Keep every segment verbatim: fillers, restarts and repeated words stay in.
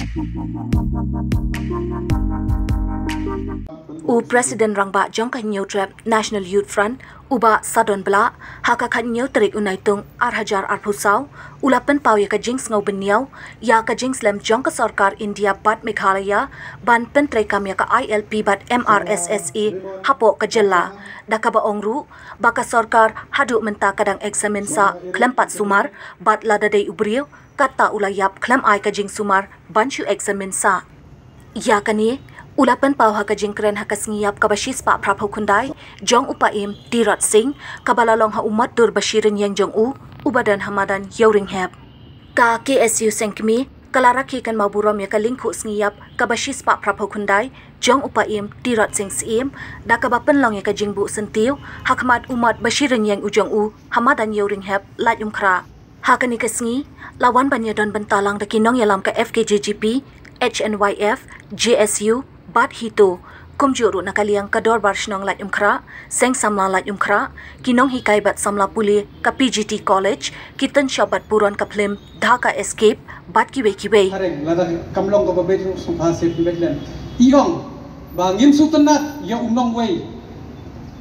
U President Rangbah jong ka Hynñiewtrep National Youth Front, u Bah Sadon Blah, ha ka khathynñiew tarik u Naitung ar hajar arphew saw, u la pynpaw ïa ka jingsngew bynñiaw ïa ka jingslem jong ka sorkar India bad Meghalaya ban pyntreikam ïa ka I L P bad M R S S A hapoh ka jylla, da kaba ong ruh ba ka sorkar haduh mynta ka dang eksamin sah khlem pat sumar, bad lada dei u briew, kata u la ïap khlem ai ka jingsumar ban shu eksamin sah. Ïa kane u la pynpaw ha ka jingkren ha ka sngi ïap kaba shispah phraphew khyndai jong u Paiem Tirot Sing, kaba la long ha u mot dur ba shi rynïeng jong u, uba don ha madan Ïewrynghep. Ka K S U Seng Kmie ka la rakhe kynmaw burom ïa ka lyngkhuh sngi ïap kaba shispah phraphew khyndai jong u Paiem Tirot Sing Syiem, da kaba pynlong ïa ka jingbuh syntiew ha khmat u mot ba shi rynïeng u jong u ha madan Ïewrynghep, Laitumkhrah. Ha kane ka sngi la wan ban ïadon bynta lang da ki nongïalam ka F K J G P, H N Y F, J S U bad HITO, kumjuh ruh na ka liang ka Dorbar Shnong Laitumkhrah, Seng Samla Laitumkhrah, ki nonghikai bad samla pule ka P G T College, ki tynshop bad burom ka phlim Dhaka Escape bad kiwei kiwei. Hareng, lada kam long kaba beit ruh sngewbha sngewbha beit lem. I ong ba ngin sngewtynnat ïa u nongwei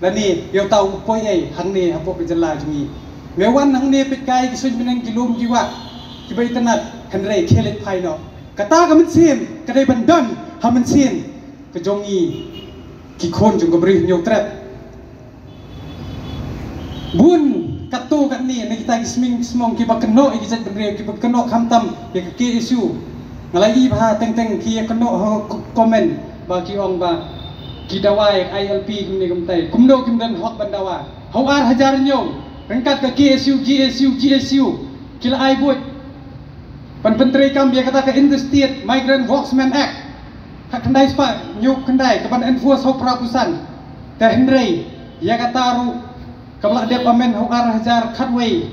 lane ïa uta u poi ei hangne hapoh ka jylla jong ngi. Me wan hangne peit kai ki suiñ bneng, ki lum ki wah, kiba itynnat, hynrei khie leit phai noh. Kata ka mynsiem ka dei ban don ha mynsiem ka jong ngi ki khun jong ka Bri Hynñiewtrep. Bun katto katne na kita ki smiej ki smong kiba kynnoh ïa ki jaitbynriew, kiba kynnoh khamtam ïa ka K S U. Nga la ïohi bha teng teng ki ïa kynnoh ha ko-, comment ba ki ong ba ki dawa ïa ka I L P kumne kumtai. Kumno kim don hok ban dawa? Ha u ar hajar hynñiew ryngkat ka K S U, G S U, G S U ki la ai buit ban pyntreikam ïa kata ka Interstate Migrant Workmen Act, khatkhyndai spah hynñiewphew khyndai, kaban enforce ha u phra phew san. Te hynrei ïa kata ruh kaba la dep amend ha u ar hajar khatwei,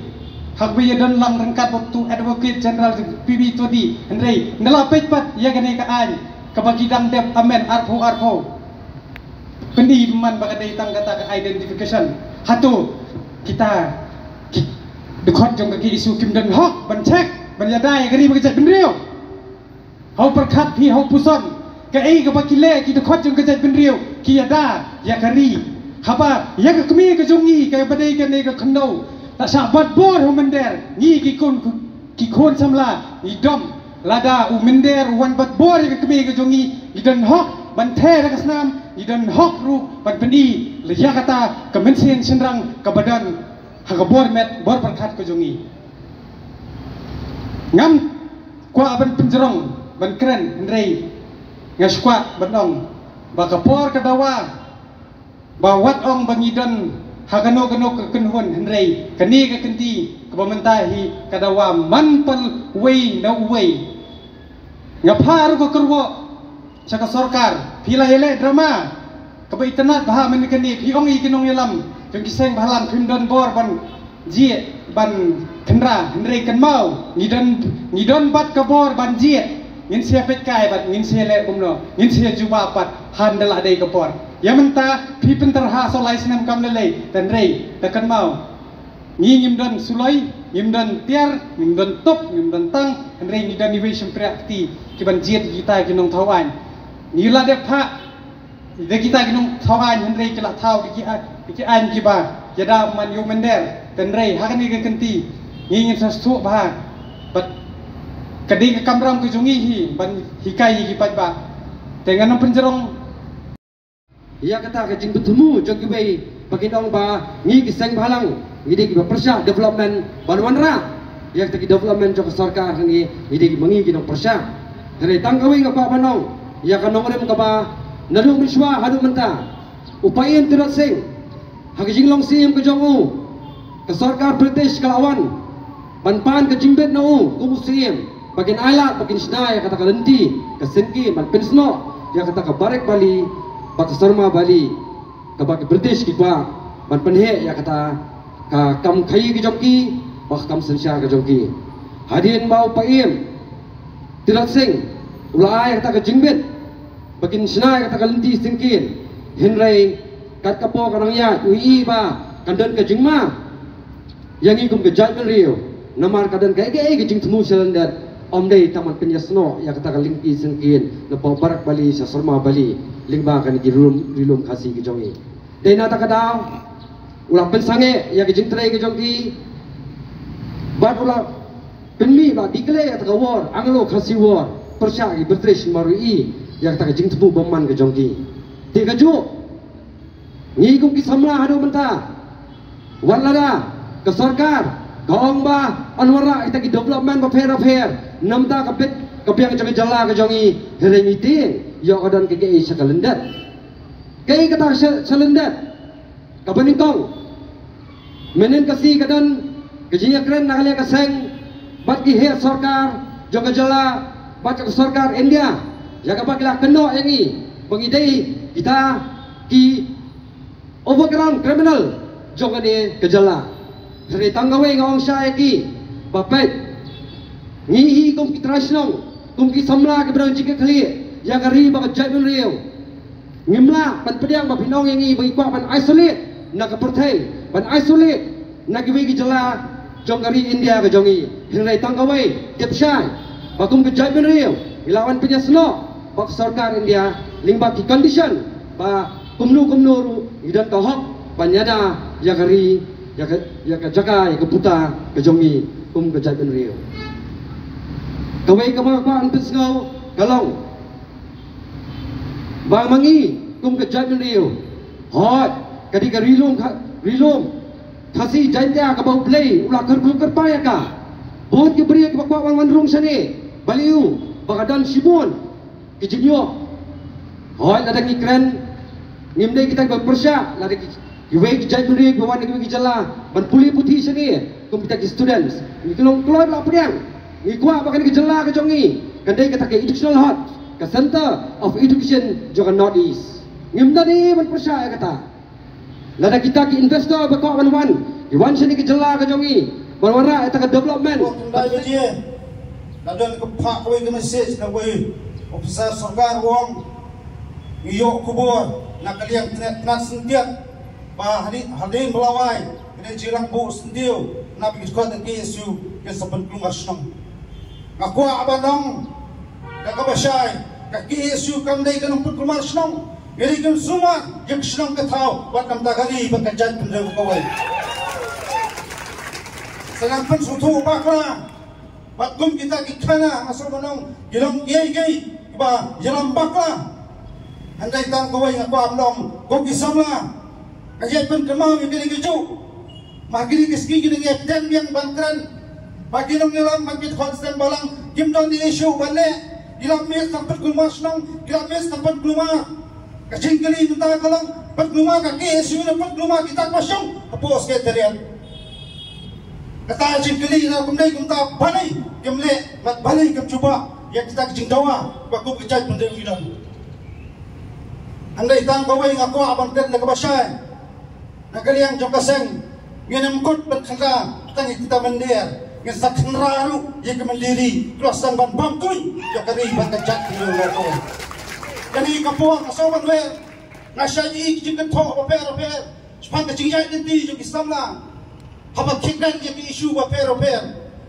ha kaba ïadon lang ryngkat bad utu Advocate General P B Todi, hynrei ynda la peit pat ïa kane ka aiñ kaba ki dang dep amend arphew arphew, pyni man ba ka dei tang kata ka identification. Hato kita ki dkhot jong ka K S U kim don hok ban check, ban ïada ïa ka ri bad ka jaitbynriew? Ha u pyrkhat phi, ha u puson, kaei kaba ki leh ki dkhot jong ka jaitbynriew? Ki ïada ïa ka ri. Haba ïa ka kmie ka jong ngi kaba dei kane ka khyndew la shah bat bor ha u mynder, ngi ki khun, ki khun samla ngi dom. Lada u mynder u wan bat bor ïa ka kmie ka jong ngi, ngi don hok ban ther ïa ka snam, ngi don hok ruh ban pyni ïa kata ka mynsiem shynrang kaba don ha ka bor met bor pyrkhat ka jong ngi. Ngam kwah ban pynjrong ban kren, hynrei nga sngewkwah ban ong ba ka por ka dawa ba wat ong ba ngi don ha kano kano ka kynhun, hynrei kane ka kynti kaba mynta hi ka dawa man pal uwei na uwei. Nga phah ruh ka kyrwoh sha ka sorkar, phi la ïaleh drama kaba itynnat bha mynne kane. Phi ong ïa ki nongïalam jong ki seng bhalang phim don bor ban jied ban khynra, hynrei kynmaw, ngi don, ngi don bad ka bor ban jied. Ngin sa peit kai bad ngin sa leh kumno, ngin sa jubab pat haba la dei ka por. Ïa mynta phi pynterha shu lai snem kam lei lei, hynrei da kynmaw, ngi ngim don suloi, ngim don tiar, ngim don tup, ngim don tang, hynrei ngi don iwei shympriah kti ki ban jied kita ki nongthaw aiñ. Ngi la dep phah da kita ki nongthaw aiñ, hynrei ki la thaw da ki a-, da ki aiñ kiba ïada man ïa u mynder. Hynrei ha kane ka kynti ngi ngin sa sngewthuh bha bad ka dei ka kamram ka jong ngi hi ban hikai ïa ki paidbah. Te ngan ym pynjrong ïa kata ka jingpynthmu jong kiwei ba kin ong ba ngi ki seng bhalang ngi dei kiba pyrshah development ban wanrah ïa kata ki development jong ka sorkar, ngi, ngi dei kiba ngi ki nongpyrshah. Hynrei tang kawei nga kwah ban ong ïa ka nongrim kaba naduh mynshuwa haduh mynta, u Paiem Tirot Sing, ha ka jinglong Siem ka jong u, ka sorkar British ka la wan ban pan ka jingbit na u kum u Siem ba kin ailad, ba kin shna ïa kata ka lynti ka syngkien ban pynsnoh ïa kata ka Barak Valley bad ka Surma Valley, kaba ki British ki kwah ban pynheh ïa kata ka kam khaïi ka jong ki bad ka kam synshar ka jong ki. Hadien ba u Paiem Tirot Sing u la ai ïa kata ka jingbit ba kin shna ïa kata ka lynti syngkien, hynrei kat ka por ka nang ïaid u ïohi ba kan don ka jingma ïa ngi kum ka jaitbynriew, namar ka don kaei kaei ka jingthmu shalyndet. Ym dei tang ban pynïasnoh ïa kata ka lyngkhi syngkien napoh Barak Bali sha Surma Bali lyngba kane ki rilum, rilum Khasi ki jong i. Dei na kata ka daw u la pynsangeh ïa ka jingtrei ka jong ki bad u la pynmih ba declare ïa kata ka war, Anglo Khasi War, pyrshah ki British marwei ïa kata ka jingthmu bymman ka jong ki. Te kajuh ngi kum ki samla haduh mynta, wat lada ka sorkar ka ong ba yn wanrah ïa kita ki development bapher bapher, namar ka bit ka biang jong ka jylla ka jong i, hynrei ngi tieng ïoh ka don ka kaei sha ka lyndet. Kaei kata sha, sha lyndet? Kaba nyngkong, mynhynnin ka sngi ka don ka jingïakren na ka liang ka seng bad ki heh sorkar jong ka jylla bad ka sorkar India, ïa kaba ki la kynnoh ïa ngi ba ngi dei kita ki overground criminal jong kane ka jylla. Hynrei tang kawei nga ong shai ïa ki ba peit, ngi hi kum ki trai shnong, kum ki samla kiba don jingkitkhlieh ïa ka ri bad ka jaitbynriew, ngim lah ban pdiang ba phin ong ïa ngi ba ngi kwah ban isolate na ka pyrthei, ban isolate na kiwei ki jylla jong ka ri India ka jong i. Hynrei tang kawei, tip shai ba kum ka jaitbynriew ngi lah ban pynïasnoh bad ka sorkar India lyngba ki condition ba kumno kumno ruh ngi don ka hok ban ïada ïa ka ri, ïa ka, ïa ka jaka, ïa ka buta ka jong i kum ka jaitbynriew. Kawei kaba nga kwah ban pynsngew ka long ba ma ngi kum ka jaitbynriew, hooid, ka dei ka rilum, ka rilum Khasi Jaiñtia kaba U Blei u la kyrkhu kyrpang ïa ka. Bun ki briew kiba kwah wan wan rung shane, balei? Ba ka don shibun ki jingïoh. Hooid, lada ngi kren, ngim dei kita kiba pyrshah, lada ki, kiwei ki jaitbynriew kiba wan na kiwei ki jylla ban pule puthi shane kum kita ki students, ngi ki long kloi ba la pdiang. Ngi kwah ba kane ka jylla ka jong ngi kan dei kata ka educational hub, ka center of education jong ka North East. Ngim da dei ban pyrshah ïa kata. Lada kita ki investor ba kwah ban wan, ki wan shane ka jylla ka jong ngi ban wanrah ïa kata ka development. Khyndai baje la don ka phah kawei ka message na kawei officer sorkar, u ong ngi ïoh khubor na ka liang tnat, tnat Sentiat ba hadien, hadien ba la wai ka dei jingïalang buh syntiew na ka dkhot ka K S U ka sa pynkulmar shnong. Nga kwah ban ong da kaba shai, ka K S U kam dei ka nongpynkulmar shnong. Ka dei ka sumar ïa ka shnong ka thaw bad ka bynta ka ri bad ka jaitbynriew kawei. Sa nang pynsngewthuh bakla bad kum kita ki khana, nga sngewbha ban ong ki long kiei kiei kiba ïalam bakla. Hynrei tang kawei nga kwah ban ong, ko ki samla, ka jait pynkynmaw ïa kine kijuh. Ma kine ki sngi kine ngi ïa pdiang biang ban kren ba ki nongïalam, ma ki dkhot sdang balang kim don issue ban leh. Ki la miss tang pynkulmar shnong, ki la miss tang pynkulmar. Ka jingkylli mynta ka long, pynkulmar ka K S U ne pynkulmar kita kiba shong hapoh secretariat? Kata ka jingkylli na kumne kumta, balei kim leh bad balei kim jubab ïa kita ki jingdawa ba kum ka jaitbynriew ngi don. Hynrei tang kawei nga kwah ban kren da kaba shai. Na ka liang jong ka seng ngin ym kut ban kynra tang ïa kita mynder, ngin sa kynra ruh ïa ka mynder ri, ka la sdang ban bam tuid ïa ka ri bad ka jaitbynriew. Kane ka por ka shu ban wer, nga shait ïa ki jingkynthoh bapher bapher shaphang ka jingïaid lynti jong ki samla. Haba ki kren ïa ki issue bapher bapher,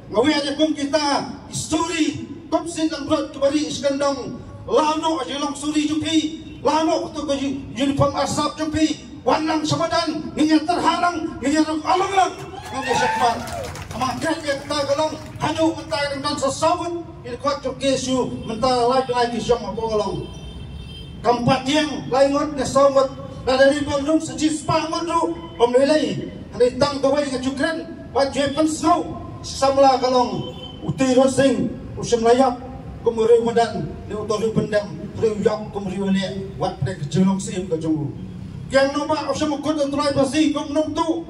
nga wer ïa kum kita ki suri, kum sien langbrot kiba rieh shi kyndong. Lano ka jinglong suri jong phi? Lano kato ka uniform arsap jong phi? Wan lang sha madan, ngin ïa tyrha lang, ngin ïa rung along lang, ngin ïa shakmat. Haba kren ïa kata ka long, haduh mynta ka dang don sa saw ngut ki dkhot jong K S U mynta, lai bnai ki shong hapoh ka long. Kam pat ïeng lai ngut ne saw ngut, lada dei ban rung sa shispah ngut ruh ym lei lei. Hynrei tang kawei nga ju kren bad ju pynsngew sha samla ka long, u Tirot Sing u shym la ïap kum u riew madan, ne uto u riew pyndem, u riew ïap kum u riew leh, wat pdeng ka jinglong syiem ka jong u. Kiang nongbah u shym kut u trai Khasi kum nongtuh,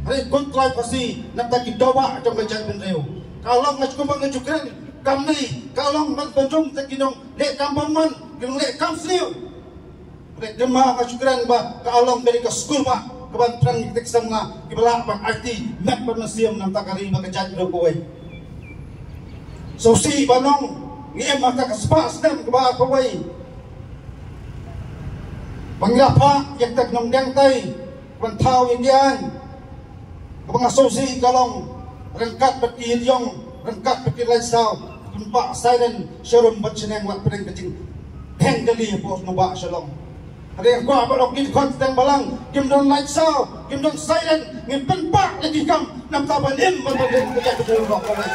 hynrei kut trai Khasi na bynta ki daw bah jong ka jaitbynriew. Ka long nga ju, kumba nga ju kren kam dei, ka long ban pynrung ïa ki nongleh kam bymman, ki nongleh kam sniew. Hynrei kynmaw, nga ju kren ba ka long kane ka skul bah kaban pynrung ïa kita ki samla kiba lah ban aiti met bad mynsiem na bynta ka ri bad ka jaitbynriew kawei. Sngewsih ban ong, ngi im ha kata ka spah snem kaba arphew wei ba ngi la phah ïa kita ki nongdiang tai ban thaw ïa ki aiñ. Kaba nga sngewsih ka long, ryngkat bad ki ïing, ryngkat bad ki lifestyle, pynpah siren sharum bad shaneng, wat pdeng ka jingtheng kali hapoh nongbah Shillong. Hynrei nga kwah ban ong ki dkhot teng balang, kim don light saw, kim don siren, ngin pynpah ïa ki kam namar ban im ban ban im ka jaitbynriew baroh kawei.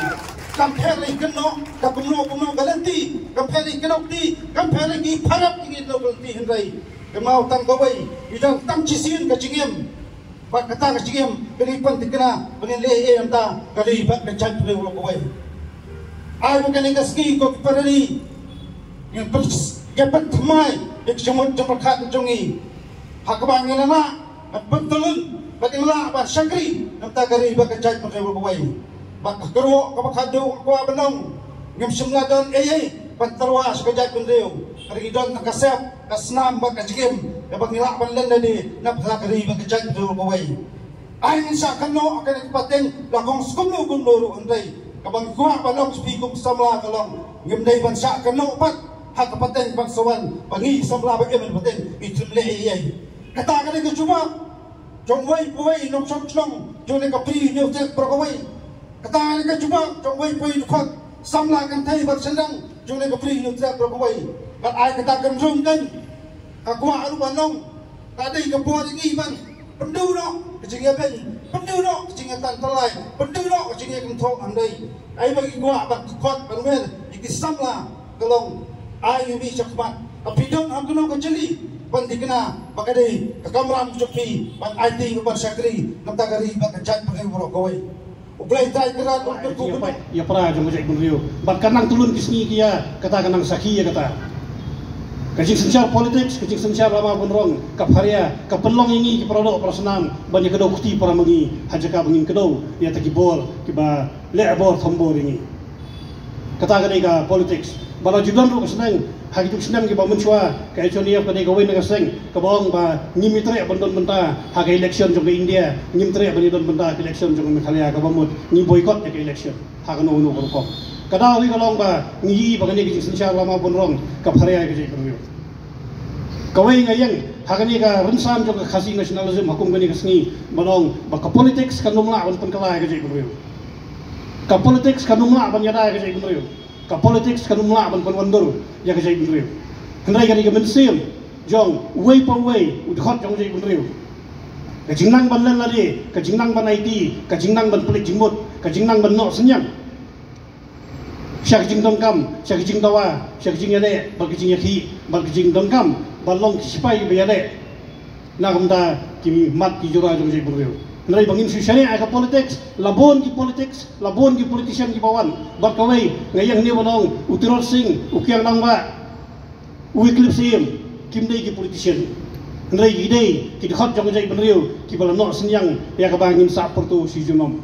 Kam pher ïa ki kynnoh ka kumno kumno ka lynti, kam pher ïa ki kynnoh kti, kam pher ïa ki pharap ïa ki kynnoh ka lynti, hynrei ka mut tang kawei, i don tang shisien ka jingim. Bad kata ka jingim ka dei ban thikna ba ngin leh ei ei namar ka ri bad ka jaitbynriew baroh kawei. Ai ba kane ka sngi ko ki para ri, ngin pyn, ngin pynthymmai ïa ka jingmut jingpyrkhat jong ngi ha kaba ngin lah ban pyntylun bad ngin lah ban shakri namar ka ri bad ka jaitbynriew baroh kawei. Bad ka kyrwoh kaba khadduh ka kwah ban ong, ngim shym la don ei ei ban tyrwa sha ka jaitbynriew. Ka ri don tang ka sep, ka snam bad ka jingim kaba ngi lah ban len lade namar ka ri bad ka jaitbynriew baroh kawei. Ai ngin shah kynnoh ha kane ka pateng la kong skumno kumno ruh, hynrei kaba nga kwah ban ong sha phi kum samla ka long, ngim dei ban shah kynnoh pat ha ka pateng ban sa wan ba ngi samla ba im ha pateng ngi trim leh ei ei. Kata ka dei ka jubab jong uwei pa uwei nongshong shnong jong kane ka Bri Hynñiewtrep baroh kawei. Kata ka dei ka jubab jong uwei pa uwei dkhot samla kynthei bad shaneng jong kane ka Bri Hynñiewtrep baroh kawei. Bad ai kata kan rung kan ka kwah ruh ban ong, ka dei ka bor ïa ngi ban pynduh noh ka jingïabeiñ, pynduh noh ka jingïatan tyllai, pynduh noh ka jingïakynthoh, hynrei ai ba ngi kwah ban khot ban wer ïa ki samla ka long, ai ïa ngi shakhmat, ka phi don ha kano ka jylliew ban thikna ba ka dei ka kamram jong phi ban aiti ban shakri namar ka ri bad ka jaitbynriew baroh kawei. U Blei Trai Kynrad un kyrkhu ïa para jong ka jaitbynriew. Bad ka nang tylun ki sngi ki ïa kata ka nang sakhi ïa kata. Ka jingsynshar politics, ka jingsynshar lama bun rong, ka pharia, ka pynlong ïa ngi ki para doh para snam ban ïa kdew kti para ma ngi ha jaka ba ngin kdew ïa ta ki bor kiba leh bor thombor ïa ngi. Kata ka dei ka politics. Ba la ju don ruh ka seng ha ki juk snem kiba mynshuwa, ka H Y D F ka dei kawei na ka seng kaba ong ba ngim ïatreh ban don bynta ha ka election jong ka India, ngim treh ban ïa don bynta ha ka election jong ka Meghalaya, kaba mut ngi boycott ïa ka election ha kano kano ka rukom. Ka daw hi ka long ba ngi ïohi ba kane ka jingsynshar lama bun rong ka pharia ïa ka jaitbynriew. Kawei nga ïeng ha kane ka rynsan jong ka Khasi nationalism ha kum kane ka sngi ban ong ba ka politics kam lah ban pynkylla ïa ka jaitbynriew. Ka politics kam lah ban ïada ïa ka jaitbynriew. Ka politics kam lah ban pynwandur ïa ka jaitbynriew. Hynrei ka dei ka mynsiem jong uwei pa uwei u dkhot jong ka jaitbynriew. Ka jingnang ban len lade, ka jingnang ban aiti, ka jingnang ban pynleit jingmut, ka jingnang ban noh synñiang sha ka jingdonkam, sha ka jingdawa, sha ka jingïaleh bad ka jingïakhih bad ka jingdonkam ban long ki sipai ba ïaleh na ka bynta ki mat ki jura jong ka jaitbynriew. Hynrei ba ngin shu shaniah ïa ka politics, la bun ki politics, la bun ki politician kiba wan. Bad kawei nga ïeng hangne ban ong, u Tirot Sing, u Kiang Nangbah, u Wycliffe Syiem, kim dei ki politician. Hynrei ki dei ki dkhot jong ka jaitbynriew kiba la noh synñiang ïa kaba ngin sah pyrto shi junom.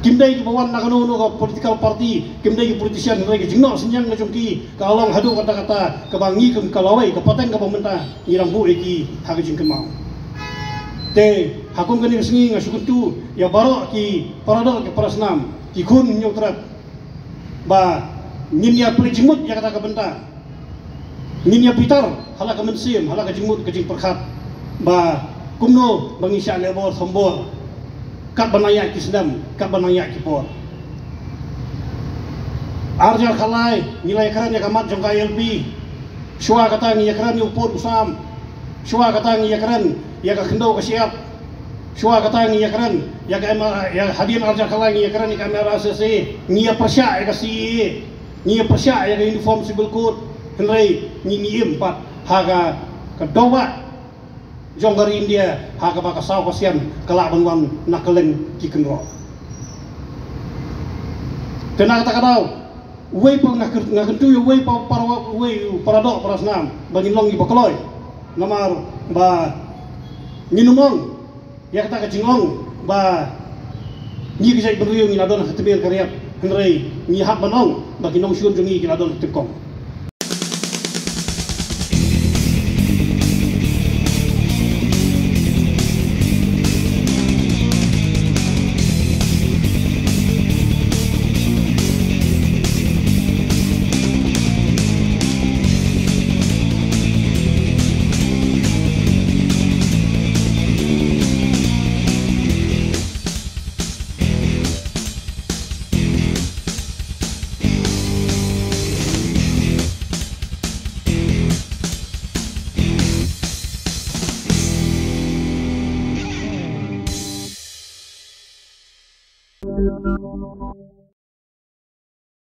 Kim dei kiba wan na kano kano ka political party, kim dei ki politician, hynrei ka jingnoh synñiang ka jong ki ka long haduh katta katta kaba ngi kum ka lawei, ka pateng kaba mynta ngi dang buh ïa ki ha ka jingkynmaw. Te ha kum kane ka sngi nga shu kyntu ïa baroh ki para doh ki para snam, ki khun Hynñiewtrep, ba ngin ïa pynleit jingmut ïa kata ka bynta. Ngin ïa bitar ha la ka mynsiem, ha la ka jingmut ka jingpyrkhat ba kumno ba ngin shah leh bor thombor, katba nang ïaid ki snem, katba nang ïaid ki por. Ar hajar khatlai ngi la ïakren ïa ka mat jong ka I L P. Shuwa kata ngi ïakren ïa u pud u sam. Shuwa kata ngi ïakren ïa ka khyndew ka shyiap. Shuwa kata ngi ïakren ïa ka M R, ïa hadien ar hajar khatlai ngi ïakren ïa ka M R S S A, ngi ïa pyrshah ïa ka C A A, ngi ïa pyrshah ïa ka Uniform Civil Code, hynrei ngi, ngi im pat ha ka, ka dawa jong ka ri India ha kaba ka saw ka sian ka lah ban wan na kylleng ki kynroh. Te na kata ka daw, uwei pa nga kyr-, nga kyntu ïa uwei pa para, uwei para doh para snam ba ngin long kiba kloi. Namar ba ngin ym ong ïa kata ka jingong ba ngi ka jaitbynriew ngi la don ha ka tmier ka riat, hynrei ngi hap ban ong ba ki nongshun jong ngi ki la don ha ka tyngkong.